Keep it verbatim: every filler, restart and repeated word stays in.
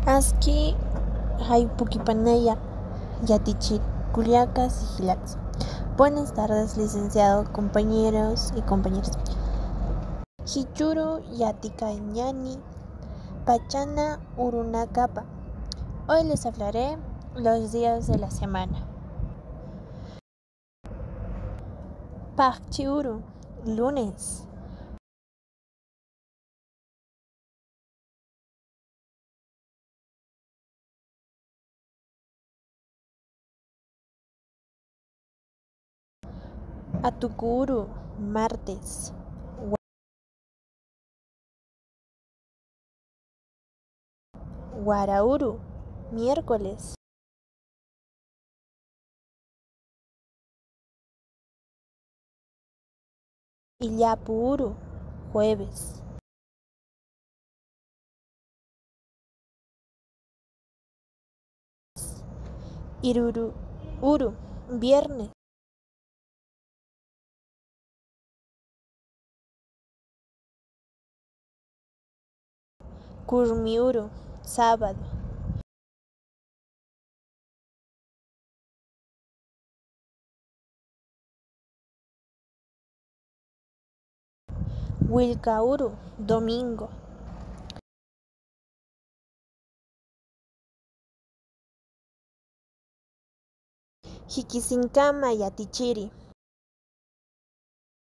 Aski jayp'ukipanaya yatichir kullakas y jilats. Buenas tardes, licenciado, compañeros y compañeras. Jichhüru yatikañani pachana urunakapa. Hoy les hablaré los días de la semana. Paqchi uru, lunes. Atuku uru, martes. Wara uru, miércoles. Illapu uru, jueves. Iruru uru, viernes. Kurmi uru, sábado. Willka uru, domingo. Jikisiñkama yatichiri.